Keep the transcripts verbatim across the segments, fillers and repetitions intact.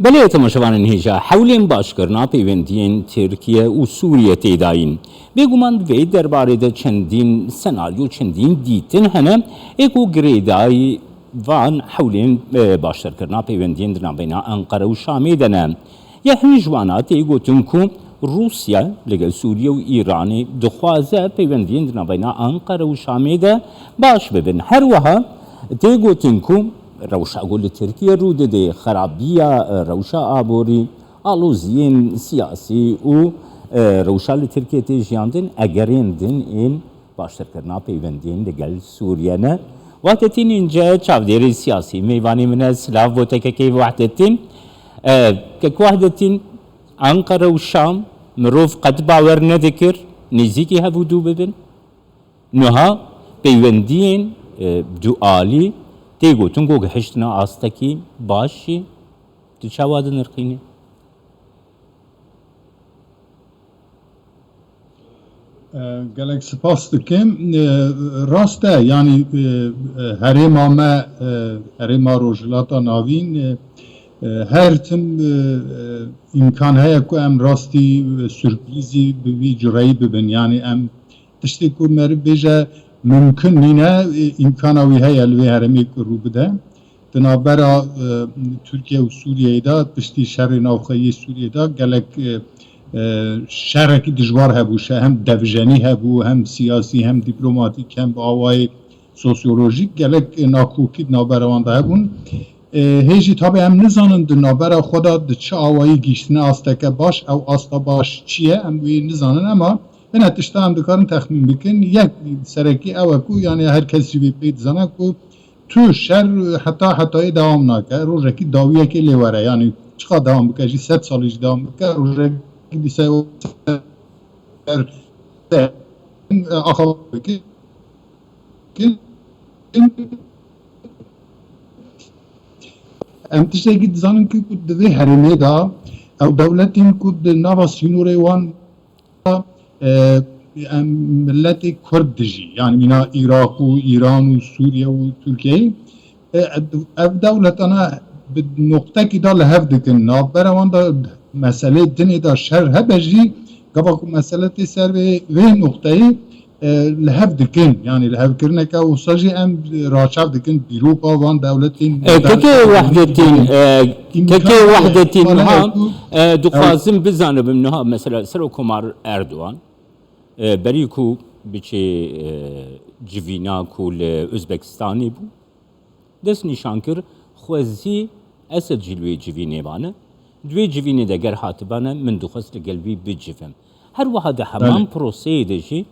Belê temaşevanên hêja, hewlên başkirina peywendiyên Tirkiye û Sûriye tê dayîn. Bêguman di vê derbarê de çendîn senaryo, çendîn dîtin hene, ê ku girêdayî van hewlên, e, baştirkirina peywendiyên di navbeyna Enqere û Şamê de ne. Ya hin ji wana tê gotin ku Rûsya li gel Sûriye û Îranê dixwaze peywendiyên di navbeyna Enqere û Şamê de baş bibin. Her wiha tê gotin ku rewşa ku li Tirkiye rû didê, xerabiya, e, rewşa aborî, aloziyên siyasî û, e, rewşa li Tirkiye tê jiyandin, egerên din ên baştirkirina peywendiyên li gel Sûriye ne. Wahdetîn Înce, çavdêrê siyasî, mêvanê min e. Silav bo te kekê Wahdetîn. E, kek Wahdetîn, Enqere û Şam mirov qet bawer nedikir nêzîkî hev û dû bibin. Niha peywendiyên, e, dualî tê gotin ku gihiştine astekî baş jî. Tu çawa dinirxînî? E, gelek spas dikim. E, rast e, yanî, e, e, herêma me, e, herêma Rojhilata Navîn, e, e, her tim, e, e, îmkan heye ku em rastî, e, surprîzî bi vî cureyî bibin. Yanî em tiştê ku meriv bêje mimkun nîne, e, îmkana wî heye li vê herêmê ku rû bide. Di navbera, e, Tirkiye û Sûriyeyê de, piştî şerê navxweyî yê Sûriyê de gelek, e, e, şerekî dijwar hebû. Şe-, hem devjenî hebû, hem siyasî, hem dîplomatîk, hem bi awayê sosyolojîk gelek, e, nakokî di navbera wan de hebûn. E, hê jî tabî em nizanin di navbera xwe de di çi awayî gihîştine asteke baş, ew asta baş çi ye, em wê nizanin, ema hene tişta em dikarin texmîn bikin. Yek serekî ew e ku, yanî her kes jî vê pê dizane ku tu şer heta hetayê dewam nake, rojekî dawiyekê lê were, yanî çiqa dewam bike jî, sed salî jî dewam bike, rojekî dîsa ser axa bike. Em tiştekî dizanin ki ku di vê herêmê de ew dewletên ku di nava sînorê wan, e, em miletê Kurd dijî, yanî mîna Iraq û Îran û Sûriye û Tirkiyeyê, e, ev dewletana bi noqtekî de li hev dikin. Navbera wan de meselê dinê de şer hebe jî, gava ku mesele tê ser vê, vê noqteyê, e, li hev dikin. Yanî li hevkirineke wisa jî em raçav dikin dîroka van dewletên E, kekê Wehdetîn, e, kekê Wehdetîn niha, e, dixwazim bizanibim niha mesela Serokkomar Erdogan, e, berî ku biçê, e, civîna ku li Uzbekistanê bû, dest nîşan kir, xwezî Esed jî li wê civînê bane. Di wê civînê de ger hatibane, min dixwest li gel wî bicivim. Her wiha di heman Belê. proseyê de jî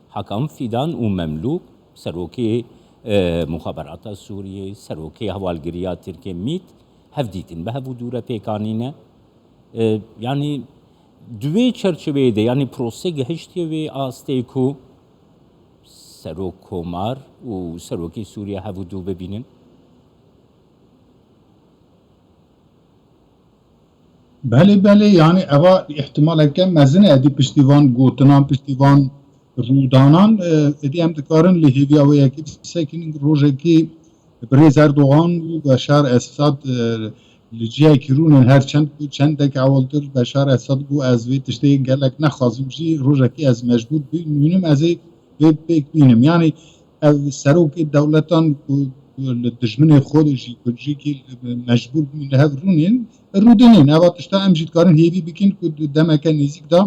Hakan Fidan û Memlûk, serokê, e, muxaberata Sûriyê, serokê hevalgiriya Tirkê mît, hev dîtin bi hev û dû re pêk anîne. E, yanî di wê çerçeveyê de, yanî prosê gihiştiye wê astê ku Serok Komar û Serokê Sûriye hev û dû bibînin? Belê, belê, yanî eva îhtimaleke mezin e, edî piştî van gotinan, piştî van rûdanan, e, edî em dikarin li hêviya wê yekê bisekinin, rojekê birêz Erdogan û Beşar Esad, e, li cihekî rûnin, her çend ku çendek ewiltir Beşar Esad got, ez vê tiştê gelek nexwazim jî, rojekê ez mecbûr bînim, ez ê vê pêk bînim. Yanî ev serokê dewletan ku li dijminê xwe de jî, ku jîkî mecbûr bûn li hev rûnên, rûdinên. Eva tişta em jî dikarin hêvî bikin ku di demeke nêzîk de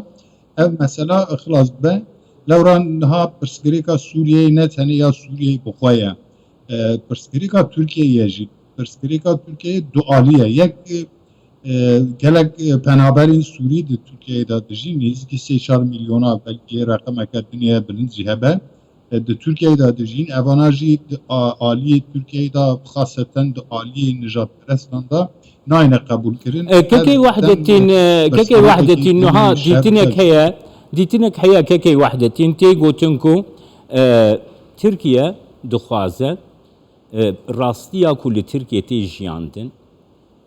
ev mesela xilas bibe. Lewra niha pirsgirêka Sûriyeyê ne tenê ya Sûriyeyê bi xwe ye. E, pirsgirêka Tirkiyeyê ye jî. Pirsgirêka Tirkiyeyê dualî ye. Yek, e, gelek, e, penaberên Sûrî di Tirkiyeyê de dijîn, nêzîkî sê çar milyona, belkî reqemeke din ê bilind jî hebe, e, di Tirkiyeyê de dijîn. Evana jî di a-, aliyê Tirkiyeyê de, xaseten di aliyê nijadperestan de nayne qebûlkirin. E, kekê Her dem, Wehdetîn, e, e, kekê pirsgirêkekî Wehdetîn, din niha ê şer dîtinek dibe. heye, dîtinek heye kekê Wehdetîn, tê gotin ku, e, Tirkiye dixwaze, e, rastiya ku li Tirkiye tê jiyandin,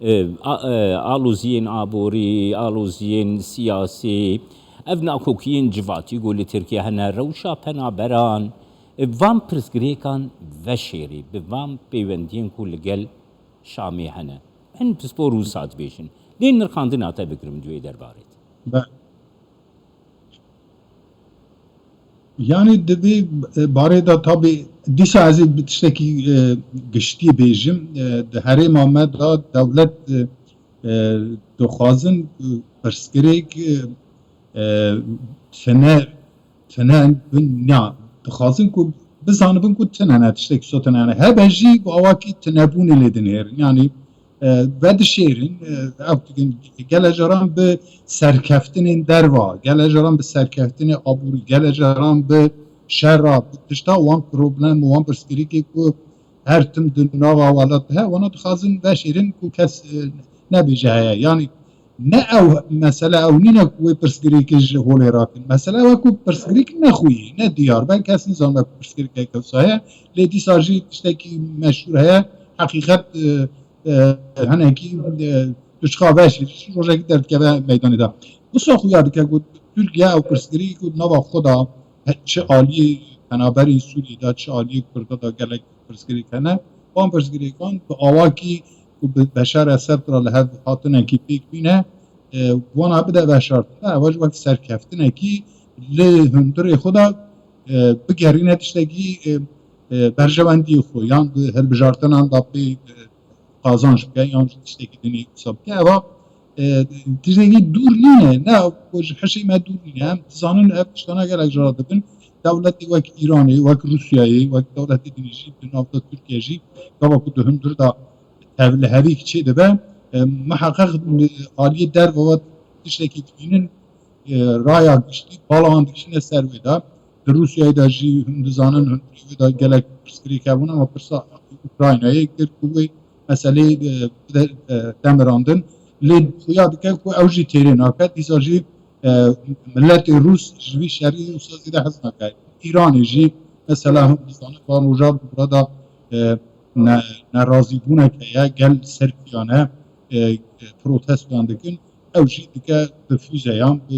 e, a-, e, aloziyên aborî, aloziyên siyasî, ev nakokiyên civatî ku li Tirkiye hene, rewşa penaberan, e, van pirsgirêkan veşêrî, bi van pêwendiyên ku li gel Şamê hene. Hin pispor Rûsa dibêjin. Lê nirxandina te bigirim di wê derbarê de. Be- Yani di vê, e, barê de tabî dîsa ez ê bi tiştekî, e, giştî bêjim. E, di herêma me de dewlet, e, e, dixwazin, e, pirsgirêk, e, e, tine, tine bin, ya, dixwazin ku bizanibin ku tine ne, tiştekî so tine ne. Hebe jî bi awakî tinebûnê lê dinêrin. Yani, e, vedişêrin, e, ev dikin, gele caran bi serkeftinên derva, gele caran bi serkeftinê aborî, gele caran bi şera, bi tişta wan problem û wan pirsgirêkê ku her tim di nava welat de he, wana dixwazin veşêrin ku kes, e, nebêje heye. Yani ne ew mesele ew nîne ku wê pirsgirêkê ji holê rakin. Mesele ew e ku pirsgirêk ne xweyî, ne diyar. Belkî kes nizanbe ku pirsgirêkek wisa heye. Lê dîsa jî tiştekî meşhûr heye. Heqîqet, e, e, hinekî, e, tu çiqa veşî, rojakî derdikeve meydanê de. Wisa xuya dike ku Tirkiye ew pirsgirêkî ku nava xwe de he-, çi aliyê penaberên Sûriyê de, çi aliyê Kurda de gelek pirsgirêk hene. Wan pirsgirêkan bi awakî ku bi Beşar Esed re li hev hatinekî pêk bîne, e, wana bide veşartin. Ewa jî wek serkeftinekî li hundirê xwe de, e, bigerîne tiştekî, e, e, berjewendiyê xwe yan di hilbijartinan de pê, e, qazanç bike yan jî tiştekî dinê wisa bike. Eva, e, tiştekî dûr nîne. Ne, ku ji hişê me dûr nîne. Em dizanin ev tiştana gelek cara dibin. Dewletê wek Îranê, wek Rûsyayê, wek dewletê dinê jî di nav de Tirkiye jî gava ku di hundir de tev-, li hevîk çêdibe, e, miheqeq, e, aliyê derve ve tiştekî dibînin, e, raya giştî bala wan dikişîne ser wê de. Di Rûsyayê de jî hûn dizanin hundirê wê de gelek pirsgirêk hebûn, ama pirsa Ukraynayê kir ku wê meseleyê, e, bide, e, demirandin. Lê xuya dike ku ew jî têrê nake. Dîsa jî, e, miletê Rûs ji vî şerî wisa zêde hez nake. Îranê jî mesela hûn dizanin van roja bi de, e, ne-, nerazîbûnek heye, gel serkiyane, e, e, protestoyan dikin. Ew jî dike bi füzeyan, bi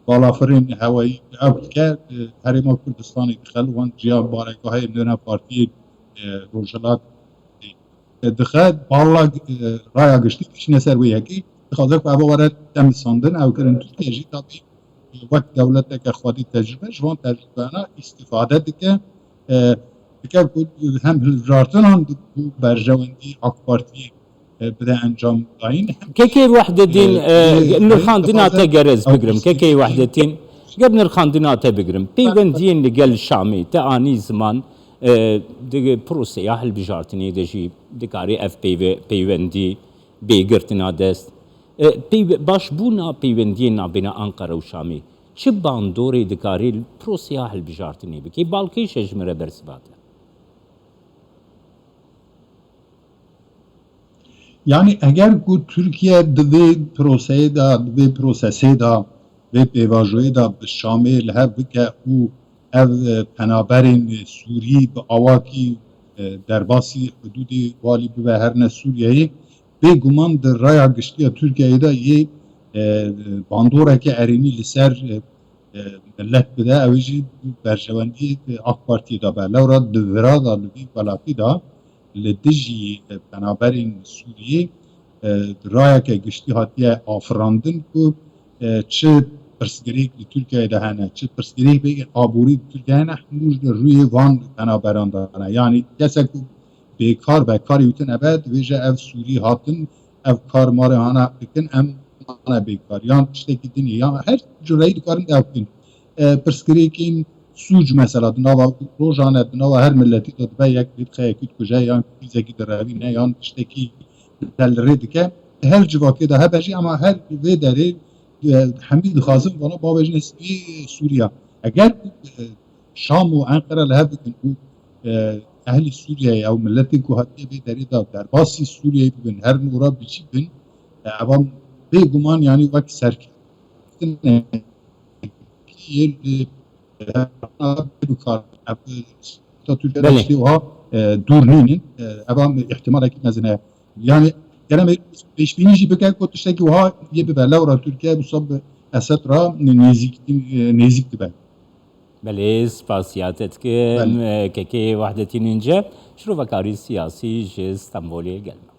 balafirên hewayî ev dike, e, Herêma Kurdistanê dixe li wan ciya baregahê nêne partiyê, e, Rojhilat, e, dixe bala, e, raya giştî dikişîne ser wê yekê. Dixwaze ku eva were demisandin, ew kirin Tirkiye jî tabî wek dewleteke xwedî tecrûbe ji van tecrûbeyana îstîfade dike. E, dike ku hem hilbijartinan bi berjewendî AK Partiyê, e, bide encam dayîn. Hem Kekê Wehdetîn, e, e, e, nirxandina te dixwaze gerez bigirim. Kekê Wehdetîn, ger nirxandina te bigirim. Peywendiyên li gel Şamê te anî ziman, e, di proseya hilbijartinê de jî dikarî ev peyve-, peywendî bê girtina dest. E, peyve-, başbûna peywendiyên nabêna Anqara û Şamê çi bandorê dikarî li proseya hilbijartinê bike? Balkêş e ji min re bersiva te. Yani eger ku Tirkiye di vê proseyê de, di vê prosesê de, vê pêvajoyê de bi Şamê li hev bike û ev, e, penaberên Sûrî bi awakî, e, derbasî hudûdê walî bibe herine Sûriyeyê, bêguman di raya giştî ya Tirkiyeyê de yê, e, bandoreke erênî li ser, e, e, milet bide, ew jî berjewendî, e, AK Partiyê de be. Lewra di vira de li vî welatî de li dijî, e, penaberên Sûriyê, e, rayeke giştî hatiye afirandin ku, e, çi pirsgirêk li Tirkiyeyê de hene, çi pirsgirêk bê aborî li Tirkiyeyê hene, hemû ji rûyê van penaberan de hene. Yanî kesek ku bêkar be, karê wî tune be, dibêje ev Sûrî hatin, ev kar ma re hana dikin, em mane bêkar. Yan tiştekî dinê, yan her cureyî dikarin ev bikin. E, pirsgirêkên sûc mesela di nava rojan e, di nava her miletî de dibe yek lê dixe yekî dikuje, yan krîzekî direvîne, yan tiştekî li rê dike. Her civakê de hebe jî, ama her vê derê, e, hemî dixwazin vana bavêjine spî Sûriya. Eger, e, Şam û Enqere li hev bikin û, e, ehlî Sûriyeyê ew miletên ku hatiye vê derê de derbasî Sûriyeyê bibin, her nora biçî bin, e, eva bêguman, yanî wek serkeftinekî yê li, e, bikar, ev, Tirkiye Belê. Tiştê wiha, e, dûr nînin. E, eva îhtimalekî mezin heye. Yani, gere me pêşbînî jî bike ku tiştekî wiha yê bibe. Lewra Tirkiye wisa bi Esed re nêzîk, nêzîk dibe. Belê, spasiya te dikim. Belê. Kekê Wehdetîn Înce, şirovekarî siyasî ji Stenbolê gel me.